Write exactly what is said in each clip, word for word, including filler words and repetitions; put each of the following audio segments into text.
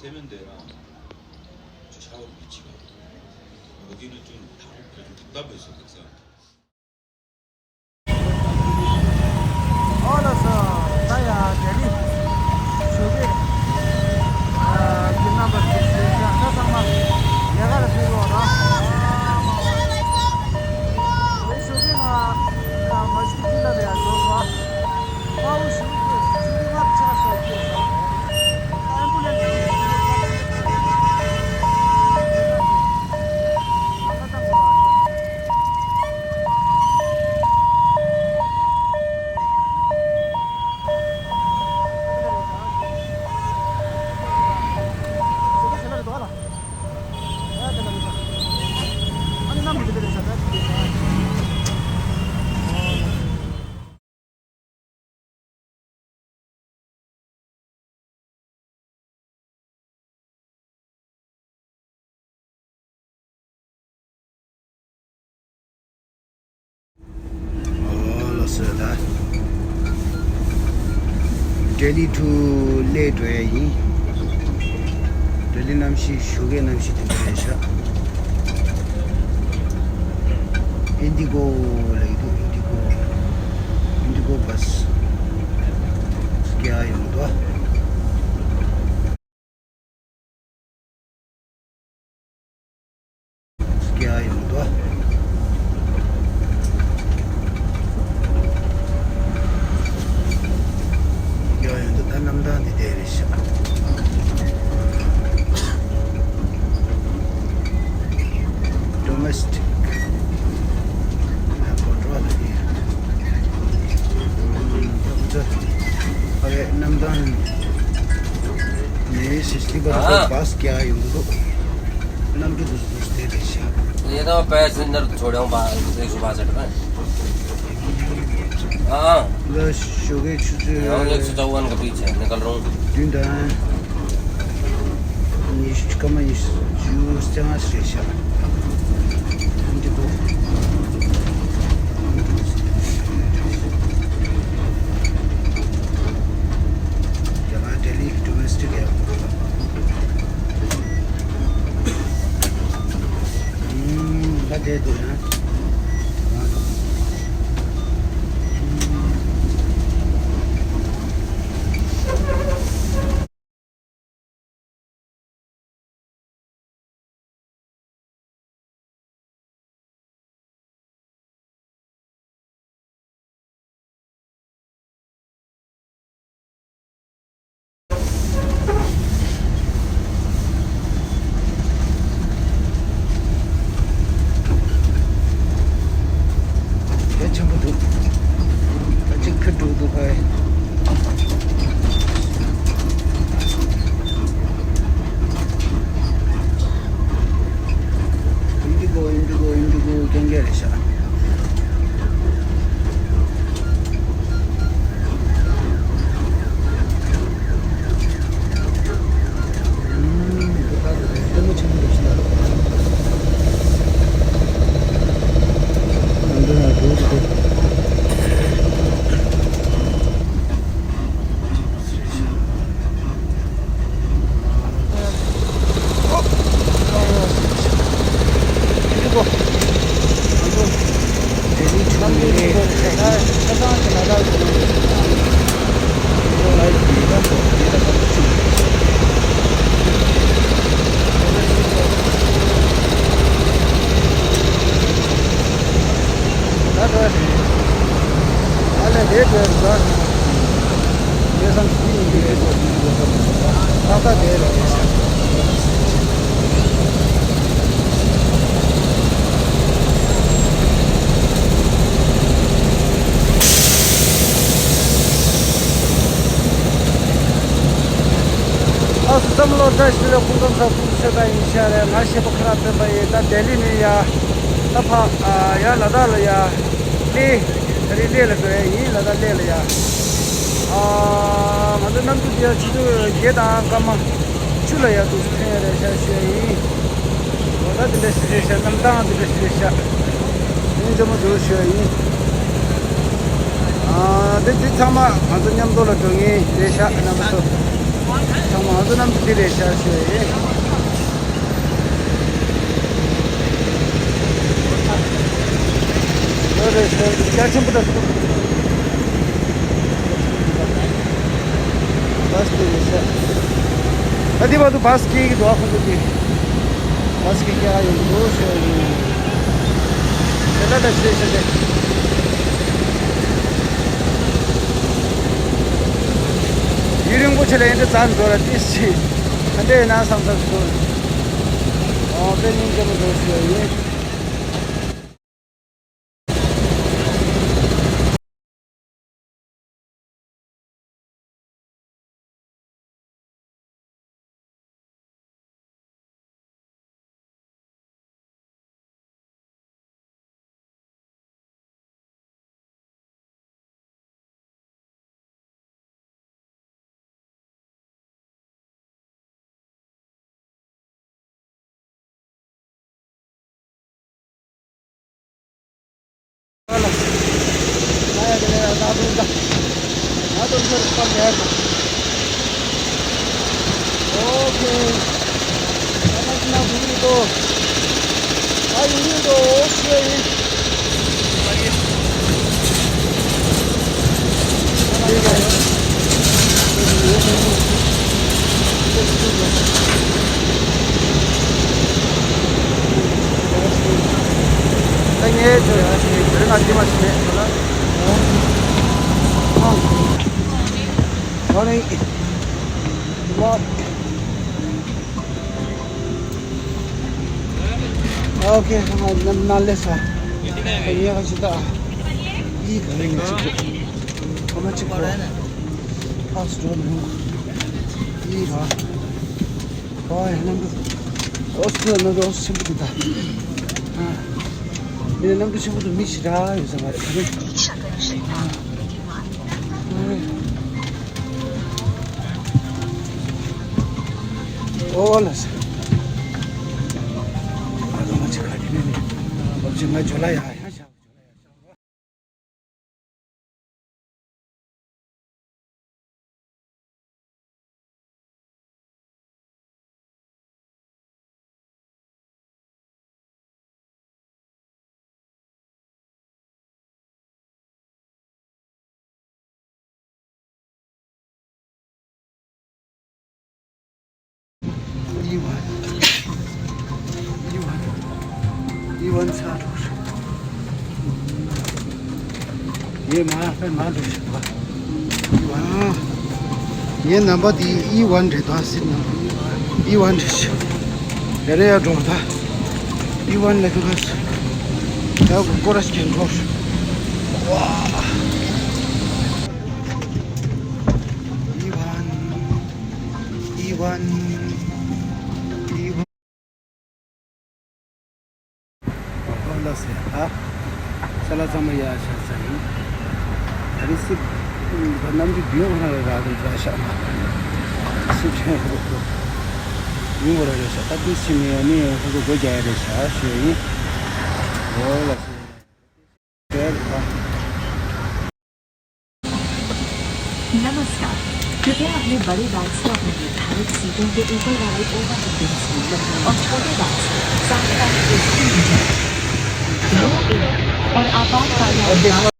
སེ་མེན་དེ་རང་ཆ་བ་མི་གཅིག་པ། ལོ་གི་ནི་ཅུང་ཐང་གི་ཐུག་ད་བས་སོ་དེ་ཚ། ཨོ་ལགས་སོ། ད་ཡ་ལྡི་ལི་ཞོགས་ཀས་ཨ་ཀྱི་རྣམ་པ་ཞིག་བྱས་ཤག་ད་ཚང་མ་ལས་ཀ་ལ་ཕེབས་རོགས་ར། ཨེ་ཞོགས་ཀས་ང་མ་གཞི་ཁྱི་ལ་ལ་ཡ་འགྲོ་སོང་། དཔའ་བོ་ཞིག་སྐྱེས་སོང་། ཆུ་ཚོད་ལྔ་ཕྱེད་ཀ་སོགས་སྐྱེས་སོང་། ཨེམ་བུ་ལན་སི་ཨོ་ལགས་སོ། ད་ལྡི་ལི་ཊུ་གློད་འགྲོ་ཡ་ཡིན། ལྡི་ལི་གནམ་གཤིས་ཞོགས་ཀའི་གནམ་གཤིས་དེ་འདྲ་རེད་ཤག་ཨིན་ཌི་གོ་ལབ་ཀྱི་འདུག་ཨིན་ཌི་གོ། ཨིན་ཌི་གོ་བྷ་སི་རྒྱག་ཡོང་འདུག་རྒྱག་ཡོང་འདུག་རྒྱག་ཡོང་འདུག་ད་གནམ་ཐང་འདི་དེ་རེད་ཤག Domestic airport རོ་ལ་ཡིན། ཨ་རེ་གནམ་ཐང་ནས་ཤི་སྟི་བར་ཨ། བྷ་སི་རྒྱག་ཡོང་གི་འདུག་གནམ་གྲུ་དུ་དུ་སྟེ་རེད་ཤག ये तो पैसेंजर छोड़े हो बाहर, एक सौ बासठ में। हाँ। ལ་ཞོགས་ཀའི་ཆུ་ཚོད། हम एक सौ चौवन के पीछे निकल रहा हूँ। བདུན་དང་ཉི་ཤུ་སྐར་མ་ཉི་ཤུ་རྩ་ལྔ་ཞིག་རེད་ཤག་འདི་གོ། རྒྱ་གར་ལྡི་ལི་ཌོ་མེ་སི་ཊིག་ཨེར་པོར་ད། ཨུམ། ད་དེ་འདུག་ན། དེ་ཆེན་པོ་འདུག་ད་ཅིག་ཁ་དྲུག་འདུག་ཕ། ཨིན་ཌི་གོ། ཨིན་ཌི་གོ། ཨིན་ཌི་གོ་རྐྱང་རྐྱང་རེད་ཤག་ཨ་སི་བསམ་བློ་བཀྲ་ཤིས་བདེ་ལེགས། སྐུ་ཁམས་བཟང་། སྐུ་གཟུགས་ཚེ་ཐར་ཡིན་ཤག་རེད། ང་གཞས་པ་ཁ་རག་སྤེན་པ་ཡིན། ད་ལྡི་ལི་ནས་ཡ་ད་ཕ་ཨ་ཡ་ལ་དྭགས་ལ་ཡ་གླེ། ད་རེས་གླེ་ལ་འགྲོ་ཡ་ཡིན། ལ་དྭགས་གླེ་ལ་ཡ། ཨ་ང་ཚོ་གནམ་གྲུ་དེ་ཡ་ཆུ་ཚོད་བརྒྱད་དང་སྐར་མ་བཅུ་ལ་ཡ་འདུག་ཐོན་ཡ་རེད་ཤག་ཞུ་ཡ་ཡིན། འོ་ད་དེ་འདྲ་ཞིག་རེད་ཤག་གནམ་ཐང་དེ་འདྲ་ཞིག་རེད་ཤག་སྙིང་རྗེ་མོ་འདུག་ཞུ་ཡ་ཡིན། ཨ་འདི་འདི་ཚང་མ་ང་ཚོ་མཉམ་དུ་ལ་འགྲོ་ངེས་རེད་ཤག་རྣམ་པ་ཚོ། ཚང་མ་ང་ཚོ་རྣམ་པ་འདི་རེད་ཤག་ཞུ་ཡ་ཡིན། ལོ་རེ་ཞོ་རྒྱ་ཆེན་པོ་དང་སུ། བ་སི་ཀི་རེད་ཤག་ད་འདི་བར་དུ་བ་སི་ཀི་གི་འདུག་ཨ། ཁོ་ཚོ་འདི་བ་སི་ཀི་སྐྱེལ་ཡོང་འདུག་ཞུ་ཡ་ཡིན། དེ་ལ་ད་ཞུ་ཞུ་དེ། ཡུན་རིང་པོ་ཆེ་ལ་ཡིན་དུས་ཚར་འགྲོ་ལ་ཏིས་ཆེ། ད་འདྲ་ཡིན་ན་བསམ་བསམ་ཞིག་འདུག་ཨོ་དཔེ་སྙིང་རྗེ་མོ་འདུག་ཞུ་ཡ་ཡིན། ད་ངས་ཚོ་ཡང་ཞིག་དེ་རིང་ང་འདི་མ་ཞིག་མེད་ཚོ་ལ། ཨོ། ཨོ། ཨོ་རེད། ཨོ། ཨོ་ཁེ། ཨ་ནམ་ན་ལེ་ས། ཡེ་ཧ་ཅི་ད། ཡི་ག་རེ་ངས་ཅིག་ཅིག་ཁོ་མ་ཅིག་ཁོ། ཨ་སི་འགྲོ་མི་འོང་། ཡི་ག་ཨོ་ཡ་གནམ་གྲུ། ཨོ་སི་གནམ་གྲུ་ཨོ་སི་ཆེན་པོ་འདུག་ད། ཨ། མི་གནམ་གྲུ་ཆེན་པོ་འདུག་མི་ཞེ་དྲག་ཡོད་ས་མ་རེད་ད་རེད། ཨོ་ལ་ས། ཨ་ལ་མ་ཅིག་ཁ་ཁྱི་ནི་ནི། ཨོ་ཅིག་ང་ཇོ་ལ་ཡ་ཡ་ཤ། ཡི་ཝན། ཡི་ཝན། ཡི་ཝན་ཚ་འགྲོ། ཡེ་མ་ཧྥན་མ་འགྲོ་ཞིག་པ། ཡི་ཝན། ངའི་ནམ་པ་དེ་ཡི་ཝན་རེད་ད་སྲིད་ནམ་པ། ཡི་ཝན་རེད་ཤག་ཡ་རེ་ཡ་འགྲོ་ད། ཡི་ཝན་ལ་ཁ་ཁ་སུ། ད་གོ་ར་ཞིག་འགྲོ། ཝ། ཡི་ཝན། ཡི་ཝན། ཡི་ཝན། ཨོ་ལགས་སེ། ཨ། ཤ་ལ་ཚང་མ་ཡ་ཤ་ཤ་ཡིན། ཨ་རི་སི། ད་གནམ་གྲུ་བདུན་ཁོ་ན་ར་ར་ར་ཤ་མ། སི་ཕྲེང་ཡིན་གོ་ར་ར་ཤ། ད་དུས་ཕྱི་ནས་ནི་ཁོ་ཚོ་སྒོ་རྒྱག་ཡ་རེད་ཤ་ཞུ་ཡ་ཡིན། ཨོ་ལགས་སེ། དེར་ཨ། नमस्कार। कृपया अपने बड़े बैग्स को अपने निर्धारित सीटों के ऊपर वाले ओवरहेड बिन्स में रखें और छोटे बैग्स को सैनिटाइज के साथ रखें। लो एयर और आपातकालीन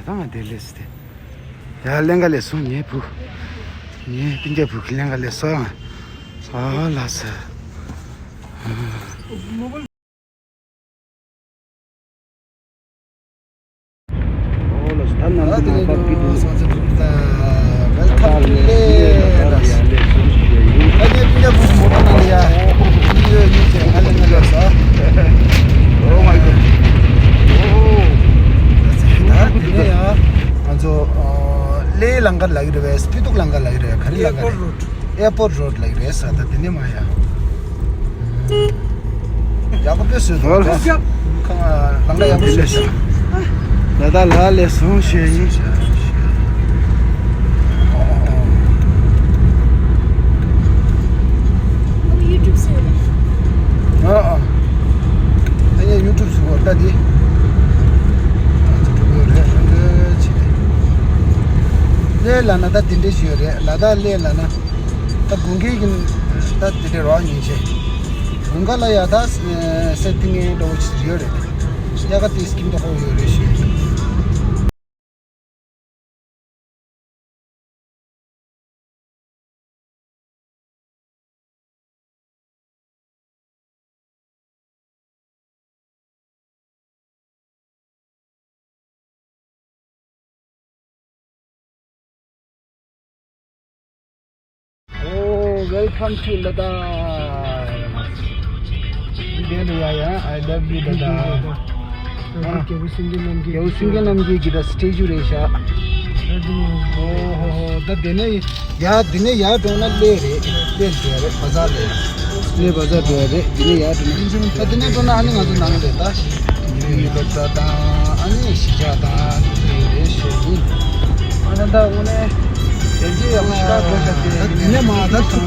ད་ང་དེ་ལས་སྟེ། ཡ་ལེན་ག་ལས་སོང་ངའི་བུ། ངའི་སྤུན་ཀྱག་བུ་གི་ལེན་ག་ལས་སོང་ཡང་། ཨ་ལ་ས། ཨོ་ལ་ས་ད་ནང་དུ་ནང་པ་ཀི་དུ། ཝེལ་ཁམ་ཊུ་ལེ་ལ་ས། ཨ་ནི་སྤུན་ཀྱག་བུ་མོ་ཏོ་ནང་ལ་ཡ། ཡོད་ཡོད་ཅེས་ང་ལེན་ག་ལས་སོང་། Oh my God. Oh. ད་དེ་ནས་ཡང་ང་ཚོ་ཨ་གླེ་ལང་ཀར་ལ་ཡོད་རེད་པས། སྤི་ཏུག་ལང་ཀར་ལ་ཡོད་རེད། ག་རེ་ལང་ཀར་རེད། ཨེར་པོར་ཊི་རོ་ཌི་ལ་ཡོད་རེད་ས། ད་དེ་ནས་མ་ཡ། ཡག་པོ་དཔེ་བཟོས་འདུག་ཨོ་ལ་ཁང་ལང་ཀ་ཡག་པོ་བཟོས་ཤག་ད་ད་ལ་ལས་སོང་ཞེས་ཡིན། ཨ་ཨ། ཨ་ཡ་ཡུ་ཊུབ་སུ་བོར་ལྟ་དེ། ཨ་ཙི་གྲུབ་ཡོད་རེད་རེད་ཅི། གླེ་ལ་ན་ད་དེ་འདྲས་ཞིག་ཡོད་རེད། ལ་ད་གླེ་ལ་ན་ད་དགུན་ཁའི་གི་ད་དེ་འདྲས་རོགས་ཉིན་ཆེ། དགུན་ཁ་ལ་ཡ་ད་སེ་ཏིང་ངེ་འདྲ་བོ་ཅིག་ཡོད་རེད། དབྱར་ཁ་དེ་སྐྱིད་མདོག་ཁ་པོ་ཡོད་རེད་ཞུ། Oh, welcome to Ladakh. ཡ་ཡ། I love you, Ladakh. རྒྱལ་པོ་སེང་གེ་རྣམ་རྒྱལ། རྒྱལ་པོ་སེང་གེ་རྣམ་རྒྱལ་གྱི་ད་སི་ཊེ་ཅུ་རེད་ཤག་ཨོ་ཧོ་ཧོ། ད་དེ་ནས་ཡ་དེ་ནས་ཡར་འགྲོ་ན་གླེ་རེད། གླེ་འགྲོ་ཡ་རེད། བ་ཛར་རེད། གླེ་བ་ཛར་འགྲོ་ཡ་རེད། དེ་ནས་ཡར་འགྲོ་ན། ད་དེ་ནས་འགྲོ་ན་ཨ་ནི་ང་ཚོ་ནང་རེད་ད། ཉི་མའི་སློབ་གྲྭ་དང་ཨ་ནི་གཞིས་ཆགས་དང་དེ་ཚོ་ཡོད་རེད་ཞེས་ཡིན། ཨ་ནི་ད་དངོས་གནས་དེ་རྗེས་ཡང་གཞིས་ཆགས་འགྲོ་བཞག་དེ་ཉི་མ་ད་ཐོན།